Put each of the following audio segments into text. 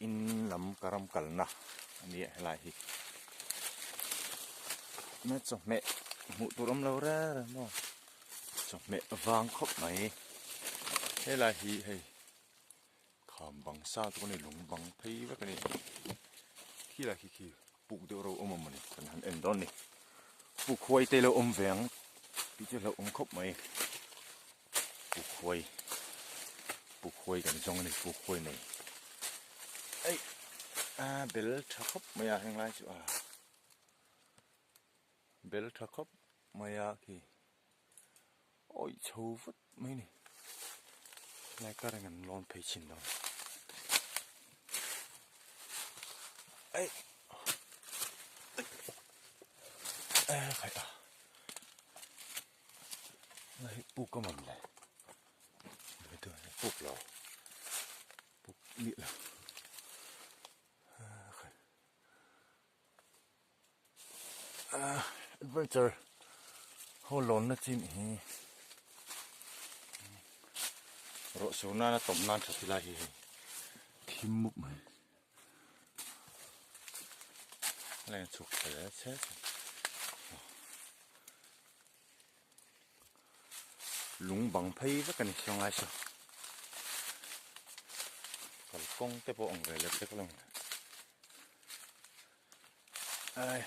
in lam ka ram kalna a ni a helai hi na chawhmeh hmuh tur awm lo reng reng maw chawhmeh vang khawp mai helai hi hei kham bang sa chu ka ni lung bang phei vek a ni khilai khi khi puk deuh reuh awm a mawni kan han en dawn a ni puk huai te lo awm ve ang tih chu hlauh awm khawp mai puk huai puk huai kan zawng a ni puk huai nei eih a bel tha khawp mai a henglai chu a bel tha khawp mai a khi awih chho vut mai a ni helai kar in an lawn phei chhin dawn eih eih a hei puk a mawn le puk lo puk nih lo adventure ho lawnna chin hi rawh sur nana tawm nan tha ti lai hi hei thim mup mai leng chhuk thla zel che lung bang phei vek a ni sawnglai saw kalkawng te pawh ang ve lek lek lo. Ai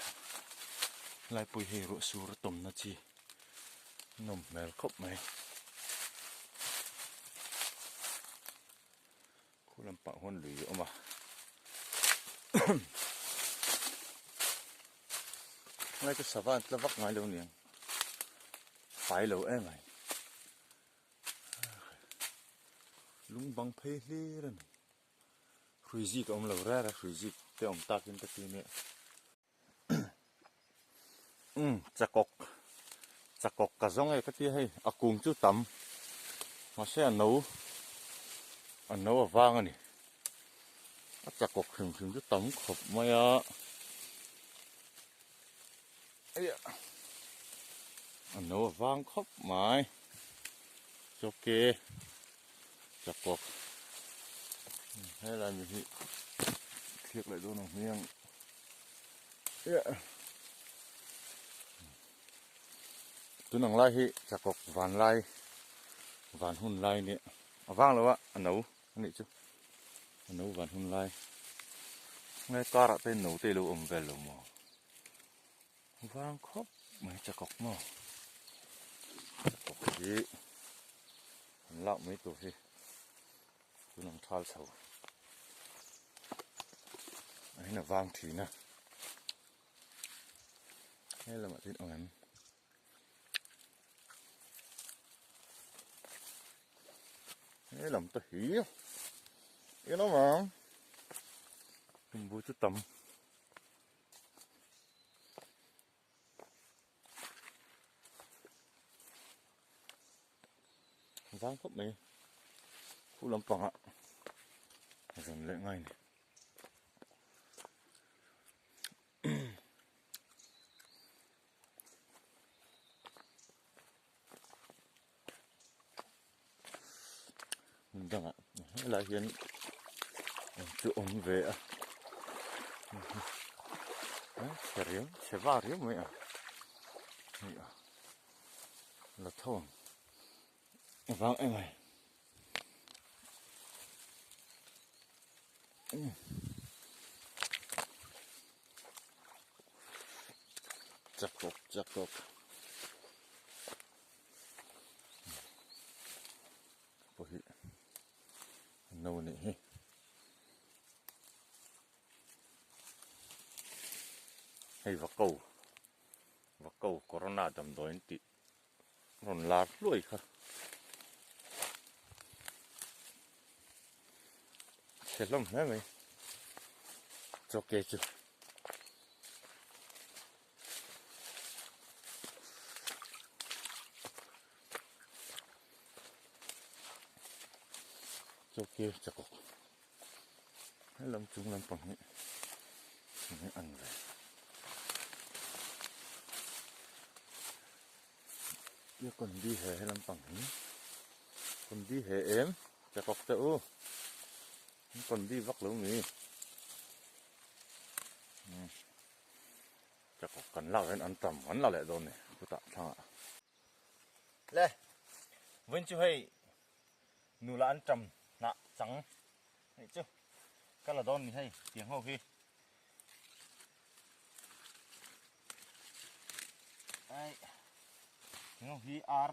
laipui hei ruah sur a tawmna chi nawm hmel khawp mai khu lampang huan lui a awm a ngai chu sava an tla vak ngai lo niang fai lo em mai lung bang phei hlir a ni. Hrui zik a awm lo rêr a, hrui zik te awm takin ka ti nia. Umm chakawk chakawk ka zawng e ka tia hei a kung chu tam mahse a no a no a vang a ni a chakawk hrim hrim chu tam khawp mai a eiah a no a vang khawp mai chawke. Chakawk helai mi hi thliak leh dawn ang hmiang tun ang lai hi chakawk van lai van hun lai nia a vang lo a a no a nih chu a no van hun lai ngai karah te no te lo awm vel lo maw vang khawp mai chakawk maw chakawk hi an lak mai tur hi tun ang thal chho a hin a vang thin a he lamah chuan awm em he lam te hi in awm ang tumbu chu tam. Vang khawp mai khu lampangah rawn leh ngai ni. Hmun dangah helai hian chu awm ve a chhe riau chhe var riau mai a hei a la tho ang a vang em ai chakawk chakawk. Pawh hi a no a nih hi. Hei va ko va ko corona damdawi an tih rawn lar hluai kha. Chhe hlawm hle mai chawke chu. Chawke chakawk helam chung lampang hi enge an ve tia kondi he helam pang hi kondi he em chakawk te u. An kawn bi vak lo mi. Chakawk kan lak hian an tam an la leh dawn ni chutah thlangah. Le vawiin chu hei nula an tam hnah chang hei chu ka la dawn ni hei tiang ho hi. Ai tiang ho hi ar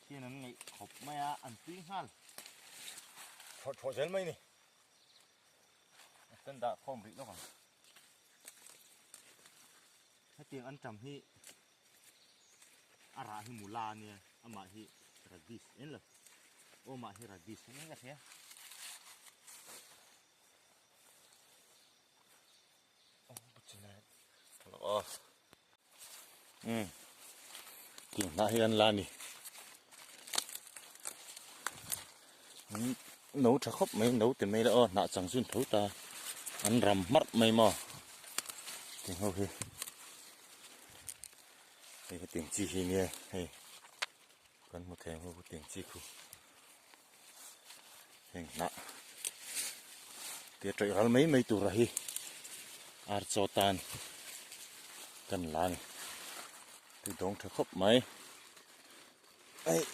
hian an ngaih khawp mai a an tui nghal thawh thawh zel mai ni. A kan dah khawm rih lawk ang. Hetiang an tam hi a rah hi mula ania amah hi radish en lo aw amah hi radish ania ka hria um tiang hnah hi an la a ni no tha khawp mai no ti mai la aw hnah chang chu an tho ta an ram hmarh mai maw tiang ho hi hei hetiang chi hi nia hei kan hmu thei ang ho hetiang chi khu heng hnah te tawih ral mai mai tura hi ar chaw tan kan la a ni tui dawng tha khawp mai ei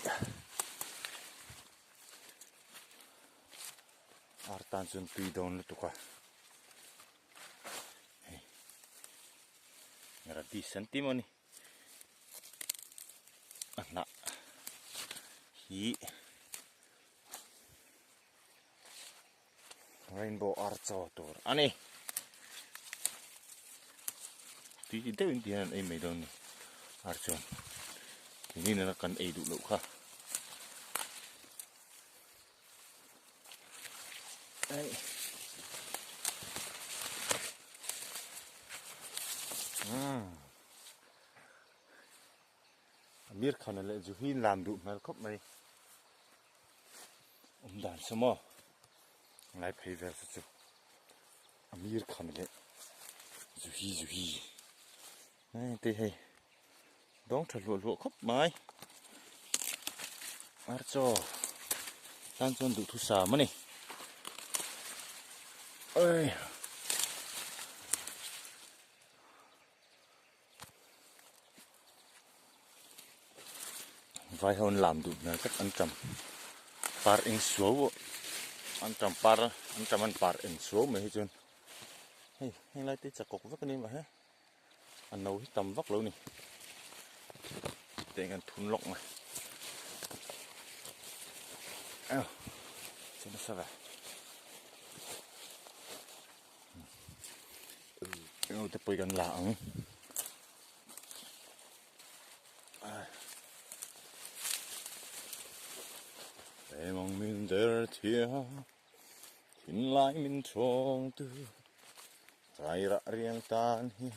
ar tan chuan tui dawn lutuk a hei radish an ti maw ni. A hnah hi rainbow ar chaw tur a ni. Tui deuhin ti hian an ei mai dawn a ni ar chuan keini nena kan ei duh loh kha. Amir Khan-a leh Juhi lam duh hmel khawp mai. Awm dan saw maw? Ngai phei vel saw chu Amir Khan-a leh Juhi Juhi hei te hei dawng tha hluah hluah khawp mai. Ar chaw tan chuan duhthusam a ni. Oi. Vai ho an lam duh hmel tak an tam par eng suau an tam par an tam an par eng suau mai hi chuan hei heng lai te chakawk vek a ni mah he a no hi tam vak lo ni teng an thun lawk mai che nasa ve. Englo te pawh kan la ang. Engong min der thia thin lai min thawng tu rai rah riang tan hi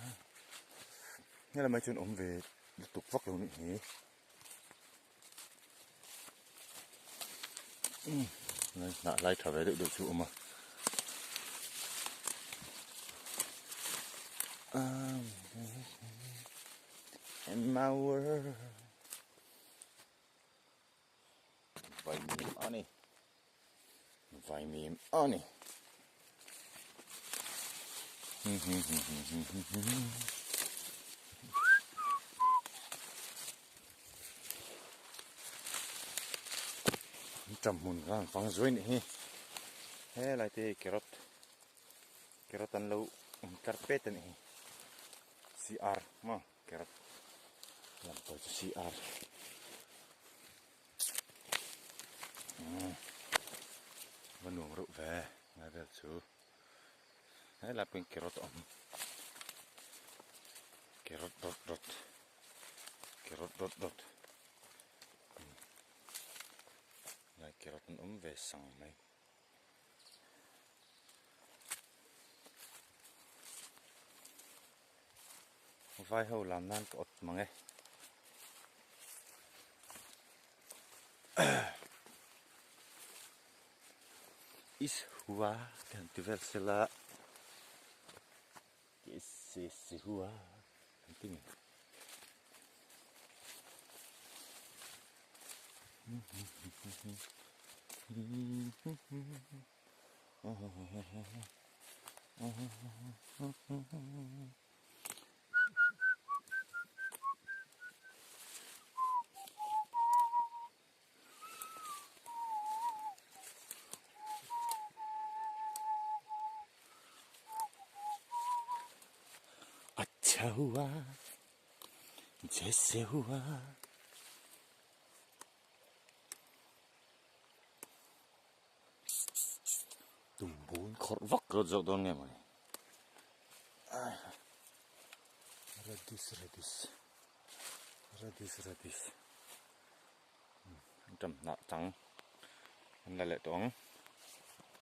he lamah chuan awm ve lutuk vak lo nih hi. Hnah lai tha ve deuh deuh chu a awm a. In my world Vaimim a ni Vaimim a ni An hmun kha an fang zuai nih hi helai te hi carrot carrot an lo awm tlar pet a nih hi CR maw carrot lam pawh chu CR va nuam reuh ve ngai vel chu helai pawhin carrot a awm carrot dawt dawt carrot dawt dawt lai carrot an awm ve sang mai. Vai ho lam nan ka awt mang e. Is hua te han ti vel sela Is si hua an ti nge. अच्छा हुआ जैसे हुआ Tumbu in khawrh vak rawt zawk dawn nge mawni Radish radish radish radish an tam hnah chang an la leh tawh ang.